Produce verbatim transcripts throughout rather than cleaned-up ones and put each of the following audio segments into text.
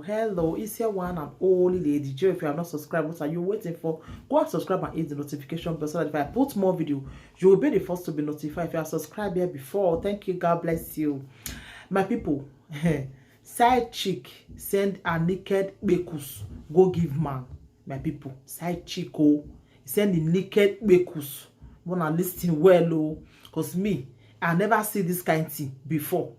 Hello, it's your one and only Lady J. If you have not subscribed, what are you waiting for? Go and subscribe and hit the notification bell so that if I put more video, you will be the first to be notified. If you have subscribed here before, thank you. God bless you. My people, side chick send a naked bekus go give man. My people, side chick, oh, send the naked bekus. Wanna listen well, oh, because me, I never see this kind thing before.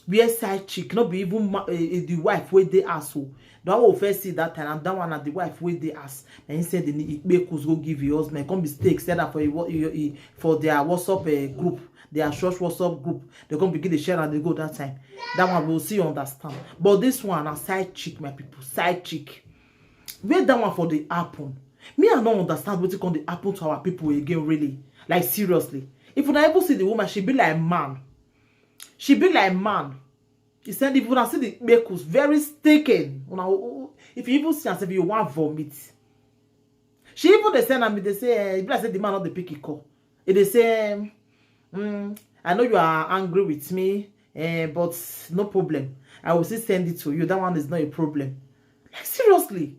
Where side chick, not be even ma- eh, eh, the wife wey dey house, oh. That one we first see that time, and that one na the wife wey dey house. Na him send the ni- bekus go give your husband. Come be stake, send that for a, wa- your- eh, for their WhatsApp uh, group, their church WhatsApp group. They come begin to share and they go that time. That one will see you understand. But this one na side chick, my people, side chick. Where that one for the happen? Me, I don't understand what come dey happen to our people again, really. Like, seriously. If you ever see the woman, she be like man. She be like man. He said, if you see the bekus, very stinking. Una, if you even see herself, you want vomit. She even dey send am, they say, eh, if I say the man not the picky call. If they say, mm, I know you are angry with me, eh, but no problem. I will still send it to you. That one is not a problem. Like, seriously.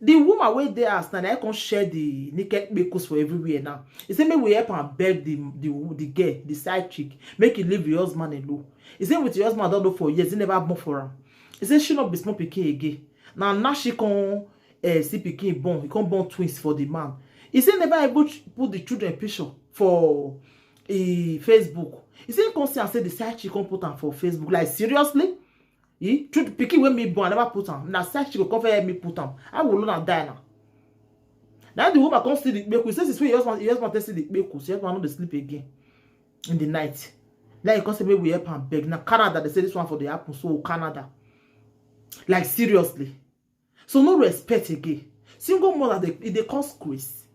The woman wey dey house now, I can share the naked bekus for everywhere now. He said, make we help and beg the, the, the girl, the side chick, make he leave your husband alone. He said, with your husband, don't know for years, he never born for him. He said, she not be small pikin again. Now, now she can uh, see pikin born, he can born twins for the man. He said, never able to put the children picture for uh, Facebook. He said, he can see and say the side chick can put am for Facebook. Like, seriously? He, true pikin wey me born, I never put am. Na side chick go come for help me put am. I will not die now. Now the woman come see the bekus. Since it's where your husband, your husband tell see the bekus, your husband not dey sleep again in the night. Now you come say, make we help and beg. Now Canada, they say this one for the happen. So Canada. Like, seriously. So no respect again. Single mother, they, they cause grace.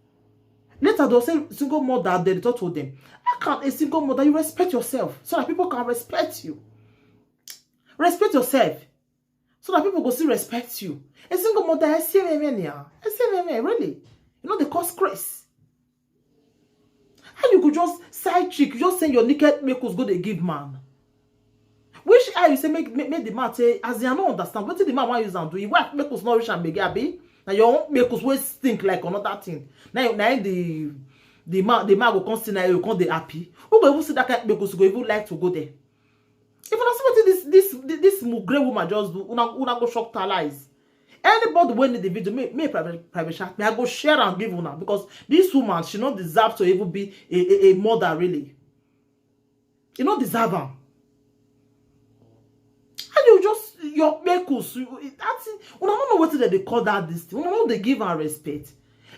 Later, they'll say single mother, they talk to them. How can a single mother, you respect yourself so that people can respect you? Respect yourself so that people go still respect you. A single mother, I see me, yeah. I see me, really. You know, they cause grace. How you could just side chick, you just send your naked bekus go they give man? Which eye you say make, make, make the man say, as I don't understand, what did the man want use and do? His wife bekus not rich and mega be? Now your own bekus will stink like another thing. Now, now the the man, the man go come see now, you come dey happy. Who go even see that kind of bekus go even like to go there? If una see what this this this, this mugre woman just do, una, una go shock her eyes. Anybody wey need the video, me, me private, private chat, me, I go share and give una, because this woman, she not deserve to even be a, a, a mother, really. You not deserve her. And you just, your bekus, you, that's it. Una don't know what they call that, this thing. Una know they give her respect.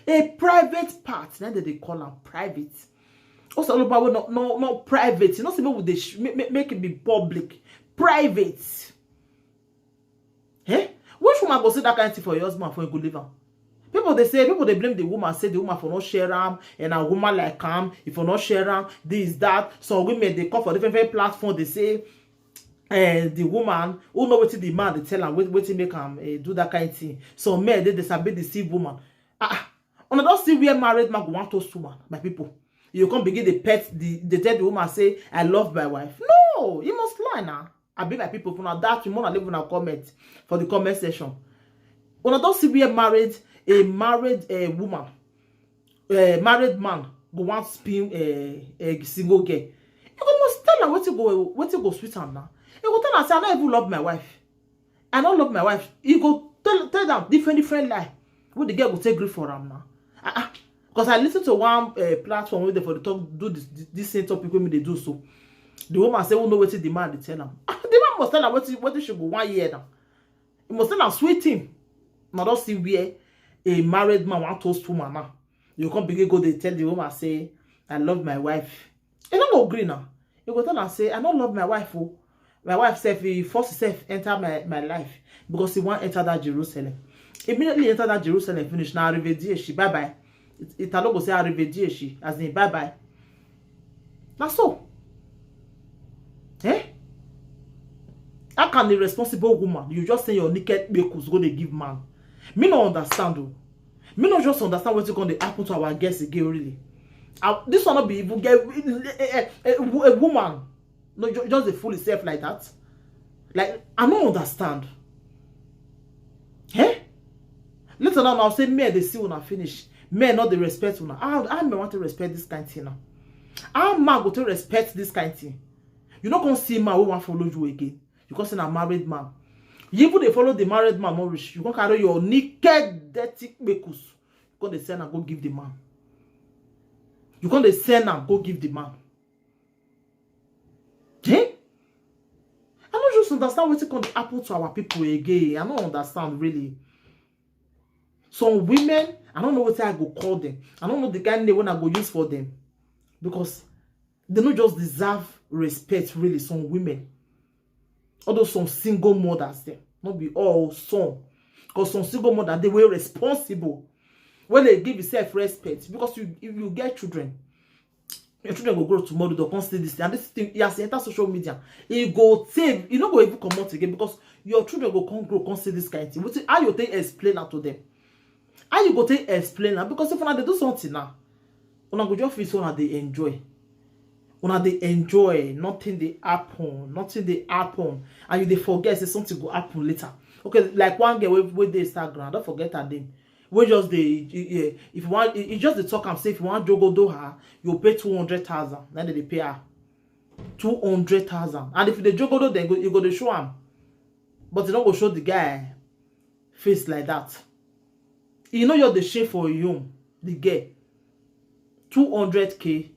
A private part, then they call her private. Also, no, no, no, no private. You know, say make, we dey sh- make, make, make it be public. Private. Eh? Which woman go say that kind of thing for your husband for you go leave am? People they say, people they blame the woman, say the woman for not share am, and a woman like am, if for not share am, this, that. So women, they come for different, different platform, they say, eh, the woman, who know what the man they tell am, what, what make am eh, do that kind of thing. So men, they, they sabi deceive woman. Ah, ah. Una don't see where married man go want toast woman, my people. You come begin the pet, the, the tell the woman say, I love my wife. No, you must lie now. I be my people, if una doubt me, una leave una comment for the comment section. Una don't see where married, a married uh, woman, a married man go want spin a, a single girl. You go must tell her what you go, what you go sweet am now. You go tell her say, I don't even love my wife. I don't love my wife. You go tell, tell them different, different lie. What the girl go take grief for am now? Ah, ah. Because I listen to one uh, platform where they for the talk do this, this, this same topic with me they do so. The woman say, who know what the man they tell am? Ah, the man must tell her what what she go one year now. He must tell her sweet him. Now don't see where a married man want toast woman now. You come begin go they tell the woman say, I love my wife. You no go gree now. You go tell am say, I no love my wife, oh. My wife sef, he force himself enter my, my life because he wan enter that Jerusalem. Immediately he enter that Jerusalem finish, na arrivederci, bye bye. It, it no go say arrivederci, as in bye bye. Na so. Eh? How can a responsible woman, you just say your naked bekus go they give man? Me no understand, oh. Me no just understand what you gonna happen to our guests again, really. Uh, this one not be even get a, a, a, a woman. No, ju- just a fool itself like that. Like, I don't understand. Eh? Later now, now say men dey see una finish. Men no dey respect una. How, how men want to respect this kind thing now? How man go to respect this kind thing? You no come see man wey wan follow you again. You come say na married man. You even dey follow the married man, no reach. You come carry your naked, dirty kpekus. You come dey send am go give the man. You come dey send am go give the man. Eh? I no just understand wetin come dey happen to our people again. I no understand really. Some women, I don't know what I go call them. I don't know the kind name when I go use for them. Because they no just deserve respect, really, some women. Although some single mothers, dem, not be all, some. Because some single mothers, they were responsible. When they give yourself respect, because you, if you get children, your children go grow tomorrow, they'll come see this thing. And this thing, as you enter social media, it go save, you no go even come out again, because your children go come grow, come see this kind of thing. Wetin, how you take explain that to them? How you go take explain that? Because if una dey do something now, una go just feel so una dey enjoy. Una dey enjoy, nothing dey happen, nothing dey happen, and you dey forget say something go happen later. Okay, like one girl wey, wey dey Instagram, I don't forget her name. Wey just dey, eh, eh, if you want, e, e just dey talk am say if you want jogodo her, you pay two hundred thousand. Then they dey pay her two hundred thousand. And if you dey jogodo, then go, you go dey show am. But you no go show the guy face like that. You know you're the shame for you, the girl. Two hundred K.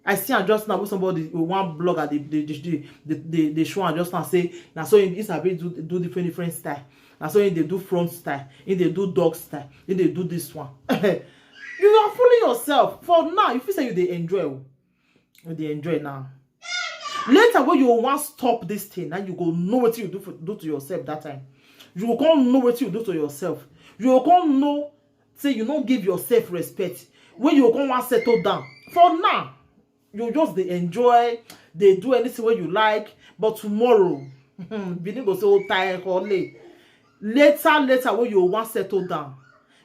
I see am just now with somebody, with one blogger, they, they, they, they, they, they show am just now say, na so he, he sabi do, do different, different style. Na so he dey do front style, he dey do dog style, he dey do this one. You are fooling yourself. For now, if you say you dey enjoy, oh, you dey enjoy now. Later, when you wan stop this thing, now you go know what you do for, do to yourself that time. You go come know what you do to yourself. You go come know say you no give yourself respect. When you go come wan settle down. For now, you just dey enjoy, dey do anything wey you like. But tomorrow, Benin go say, "Oh, tie kole." Later, later, when you wan settle down,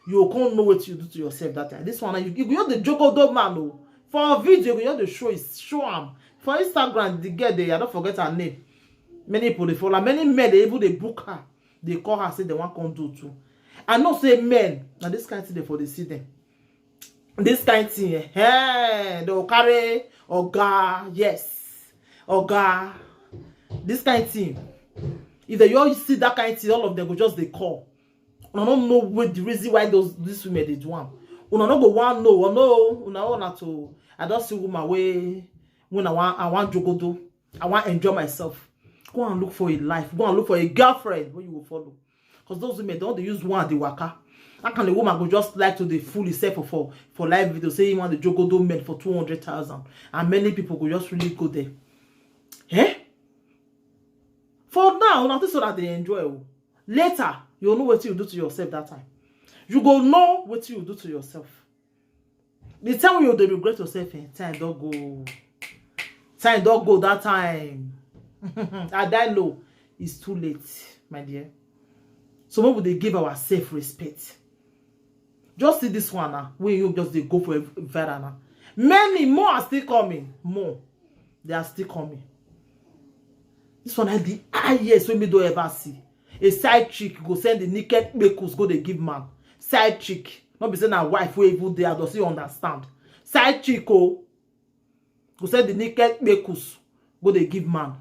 you go come know what you do to yourself that time. This one, you, you go just dey jogodo man o. For video, you go just dey show, show am. For Instagram, the girl dey, I don't forget her name. Many people dey follow, many men dey even dey book her. They call her, say they wan come do too. I know say men, na this kind thing dey for dey see them. This kind thing, eh, eh, they go carry oga, yes, oga. This kind thing. If they all see that kind thing, all of them go just dey call. Una no know what the reason why those, these women dey do am. Una no go wan know, or no, una own na to, I don see woman wey, when I wan, I wan jogodo, I wan enjoy myself. Go and look for a life. Go and look for a girlfriend wey you go follow. Because those women, don't they use one at the waka? How can a woman go just like to dey fool herself for, for, for live video, say he want the jogodo men for two hundred thousand, and many people go just really go there? Eh? For now, una think so that they enjoy o. Later, you know what you do to yourself that time. You go know what you do to yourself. The time you dey regret yourself, eh, time don go. Time don go that time. I die low. It's too late, my dear. So when we dey give ourselves respect? Just see this one now, wey you just dey go for viral now. Many more are still coming. More. They are still coming. This one na the highest wey me don ever see. A side chick go send the naked kpekus go dey give man. Side chick. No be say na wife wey even dey, I don still understand. Side chick o. Go send the naked kpekus go dey give man.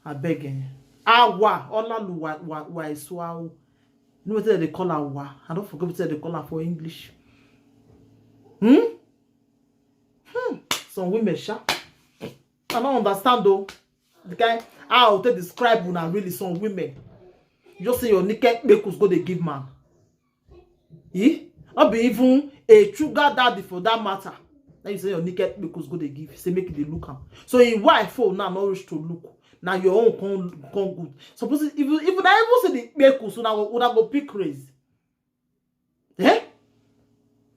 Abeg, eh. Awa, Olalu wa, wa, wa, Isuawo. You know wetin dem dey call am, wa? I don forget wetin dem dey call am for English. Hmm? Hmm. Some women, sha. I don't understand though. The kind how to describe una really, some women. You just say your naked kpekus go dey give man. Eh? Not be even a sugar daddy for that matter. Now you say your naked kpekus go dey give. Say make they look am. So his wife, oh, now not reach to look. Now your own come, come good. Suppose if you, if you not even say the kpekus, una go, una go pick raise. Eh?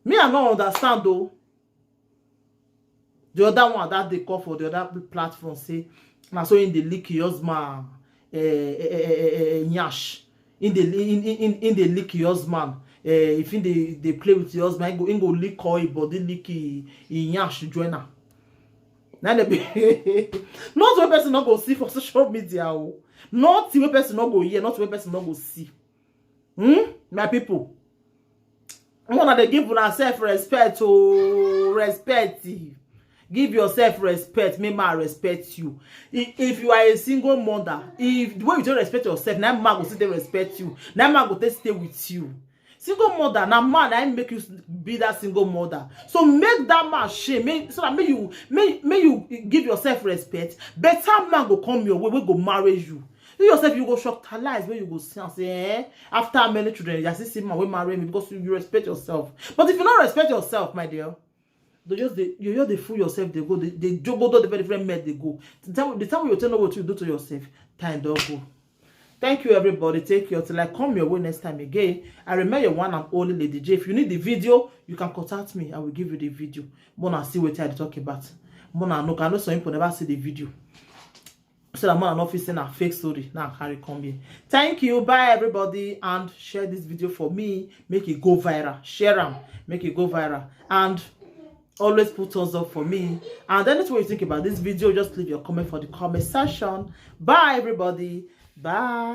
Me, I no understand though. The other one that they call for the other platform say, na so in the lick your husband, eh, eh, eh, eh, eh, eh, nyash. In the in in in, in the lick your husband. Eh, if in the they play with your husband, he go, he go lick all his body, lick he, he nyash join am. Now they be not one person not go see for social media. Oh. Nothing wey person no go hear, nothing wey person no go see. Hmm? My people, una dey give una self respect o, respect. Give yourself respect, make man respect you. If you are a single mother, if the way you don't respect yourself, na man go still dey respect you. Na man go take stay with you. Single mother, na man na make you be that single mother. So make that man shame, make, so that make you make, make you give yourself respect. Better man go come your way, wey go marry you. You yourself, you go shock talize when you go see and say, eh, after many children, you still see man wey marry me because you, you respect yourself. But if you don't respect yourself, my dear, you just dey, you just dey fool yourself. They go, they, they jogo do the very different men they go. The time, the time you tell know what you do to yourself, time don't go. Thank you, everybody. Take care till I come your way next time again. I remain your one and only Lady J. If you need the video, you can contact me. I will give you the video. Mona see what I talk about. Mona no, I know some people never see the video. So that Mona no fit say na fake story. Now carry come here. Thank you. Bye, everybody, and share this video for me. Make it go viral. Share am. Make it go viral. And always put thumbs up for me. And anything you think about this video, just leave your comment for the comment section. Bye, everybody. Bye.